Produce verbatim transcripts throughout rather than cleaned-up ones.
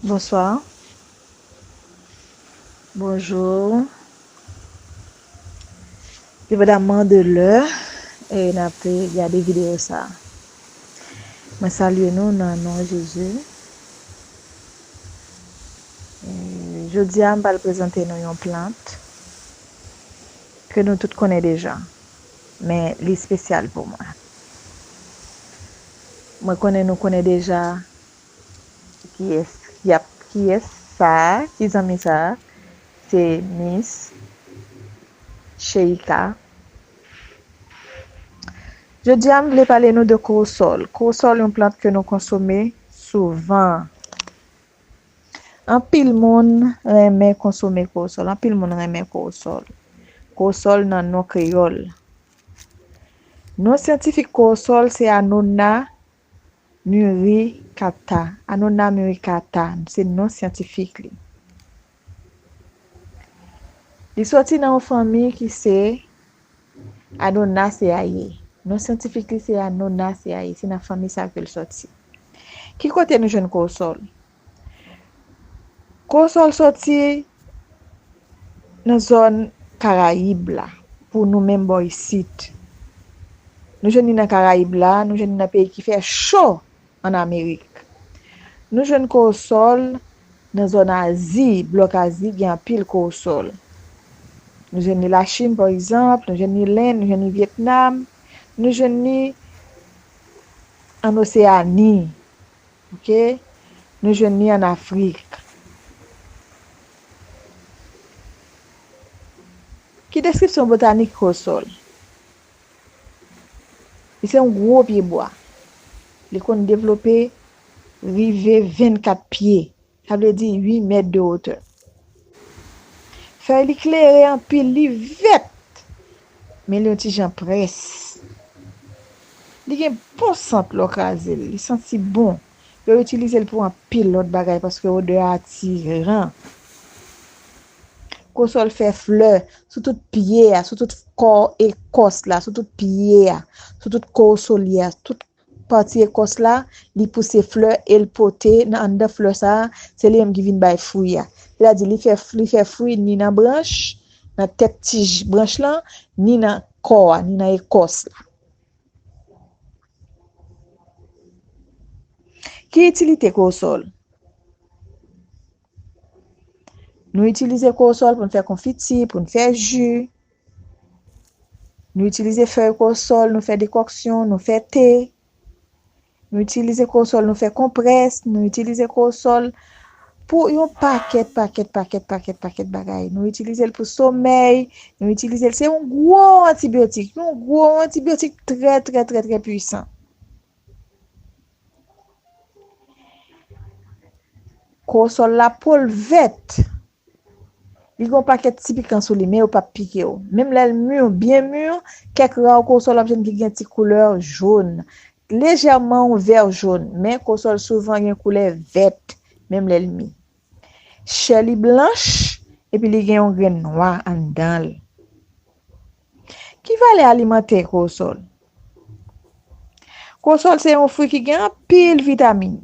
Bonsoir. Bonjou. Depandamman de lè e n ap gade videyo sa a. Mwen salye nou nan non Jezi. E jodi a, m pral prezante nou yon plant ke nou tout konnen deja, men li espesyal pou mwen. Mwen konnen nou konnen deja kiyès y ap, kiyès sa a, ki zanmi sa a, se Miss Sheika. Jodi a, m vle pale nou de kowosòl. Kowosòl, yon plant ke nou konsome souvan. Anpil moun renmen konsome kowosòl. Anpil moun renmen kowosòl. Kowosòl nan non kreyòl. Non syantifik kowosòl se Annona muricata. Annona muricata, se non syantifik li. Li soti nan yon fanmi ki se Annonaceae. Non syantifik li se Annonaceae. Se nan fanmi sa ke l soti. Ki kote nou jwenn kowosòl? Kowosòl soti nan zòn Karayib la, pou nou menm bò isit. Nou jwenn li nan Karayib la, nou jwenn li nan peyi ki fè cho ann Amerik. Nou jwenn kowosòl nan zòn Azi, blòk Azi gen anpil kowosòl. Nou jwenn li Lachin, pa egzanp, nou jwenn li Lenn, nou jwenn li Vyetnam, nou jwenn li ann Oseyani, oke? Nou jwenn li ann Afrik. Ki deskripsyon botanik kowosòl? Li se yon gwo pyebwa. Li konn devlope rive vennkat pye, sa vle di uit mèt de wotè. Fèy li klere anpil, li vèt, men li yon ti jan près. Li gen bon sant lè w kraze l, li santi bon. Yo itilize l pou anpil lòt bagay paske odè a atiran. Kowosòl fè flè sou tout pye a, sou tout kò ekòs la, sou tout pye a, sou tout kowosòl li a, tout pati ekòs la, li pouse flè e l pote nan anndan flè sa a, se li menm ki vin bay fwi a. Sètadi li fè, li fè fwi ni nan branch, nan tèt tij branch lan, ni nan kò a, ni nan ekòs la. Ki itilite kowosòl? Nou itilize kowosòl pou n fè konfiti, pou n fè ji. Nou itilize fèy kowosòl, nou fè dekòksyon, nou fè te. Nou itilize kowosòl, nou fè konprès, nou itilize kowosòl pou yon pakèt, pakèt, pakèt, pakèt, pakèt bagay. Nou itilize l pou somèy, nou itilize l, se yon gwo antibyotik, yon gwo antibyotik trè, trè, trè, trè pwisan. Kowosòl la, po l vèt. Li gen yon pakèt ti pikan sou li, men yo p ap pike w. Menm lè l mi, byen mi, kèk ra kowosòl w ap jwenn ki gen ti koulè jòn. Lejèman yon vè jòn, men kowosòl souvan gen koulè vèt, menm lè l mi. Chè li blanch, epi li gen yon grenn nwa anndan l. Ki valè alimantè kowosòl? Kowosòl se yon fwi ki gen anpil vitamin.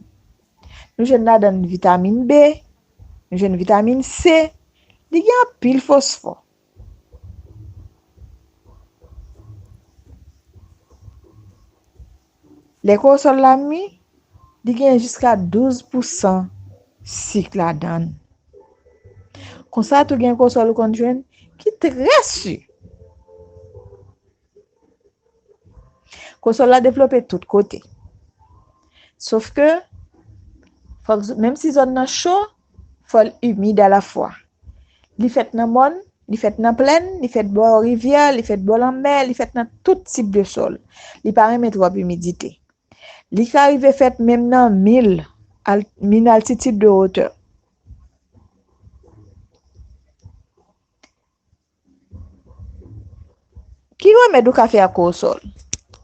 Nou jwenn ladan l vitamin B, nou jwenn vitamin C, li gen anpil fosfò. Lè kowosòl la mi, li gen jiska douz pousan sik ladan l. Konsa tou gen kowosòl ou konn jwenn ki trè si. Kowosòl la devlope tout kote. Sof ke, fòk, menm si zòn nan cho, fò l imid alafwa. Li fèt nan mòn, li fèt nan plèn, li fèt bò rivyè, li fèt bò lanmè, li fèt nan tout tip de sòl. Li pa renmen twòp imidite. Li ka rive fèt menm nan mil, al, mil altitid de wotè. Ki remèd ou ka fè ak kowosòl?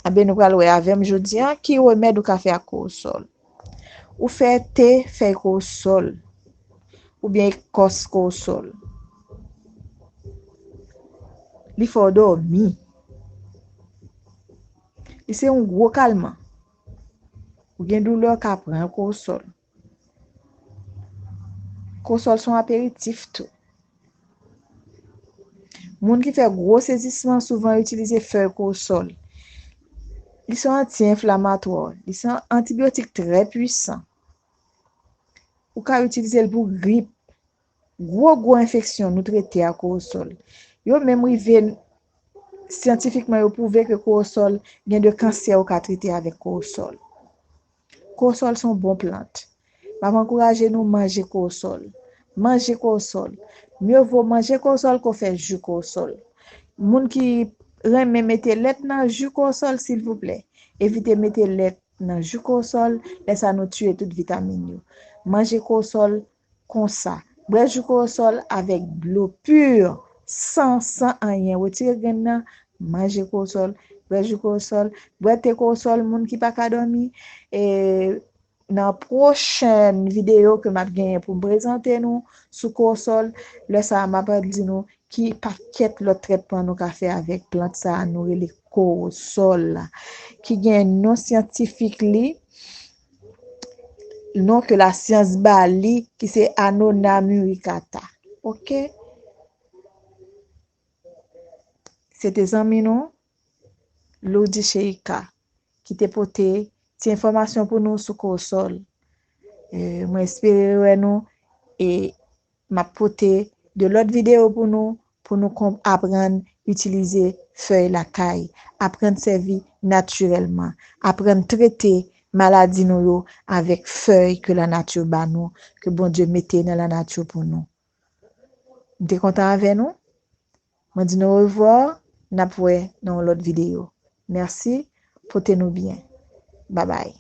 Enben, nou pral wè avè m jodi a, ki remèd ou ka fè ak kowosòl? Ou fè te fèy kowosòl, oubyen ekòs kowosòl. Li fè w dòmi. Li se yon gwo kalman. Ou gen doulè, w ka pran kowosòl. Kowosòl se yon aperitif tou. Moun ki fè gwo sezisman souvan itilize fèy kowosòl. Li se yon anti-enflamatwa, li se yon antibyotik trè pwisan. Ou ka itilize l pou grip, gwo gwo enfeksyon nou trete ak kowosòl. Yo menm rive, syantifikman yo pwouve ke kowosòl, gen de kansè ou ka trete avèk kowosòl. Kowosòl se yon bon plant. M ap ankouraje nou manje kowosòl. Manje kowosòl. Mye vo manje kowosòl ke w fè ji kowosòl. Moun ki renmen mete lèt nan ji kowosòl, silvouplè, evite mete lèt nan ji kowosòl, lè sa nou tiye tout vitamin yo. Manje kowosòl konsa. Bwè ji kowosòl avèk dlo pi, san, san anyen. Retire grenn nan, manje kowosòl, bwè ji kowosòl, bwè te kowosòl, moun ki pa ka dòmi. E nan pwochèn videyo ke m ap genyen pou m prezante nou sou kowosòl, lè sa a m ap di nou ki pakèt lòt trètman nou ka fè avèk plant sa a nou rele kowosòl la, ki gen non syantifik li, non ke lasyans ba li, ki se Annona muricata. Oke? Se te zanmi nou, Lourdy Sheika, ki te pote ti enfòmasyon pou nou sou kowosòl. E, mwen espere wè nou e m ap pote de lòt videyo pou nou, pou nou konp-, aprann itilize fèy lakay, aprann sèvi natirèlman, aprann trete maladi nou yo avèk fèy ke lanati ba nou, ke Bondye mete nan lanati pou nou. M te kontan avè nou. Mwen di nou orevwa, n ap wè nan yon lòt videyo. Mèsi, pote nou byen. Babay.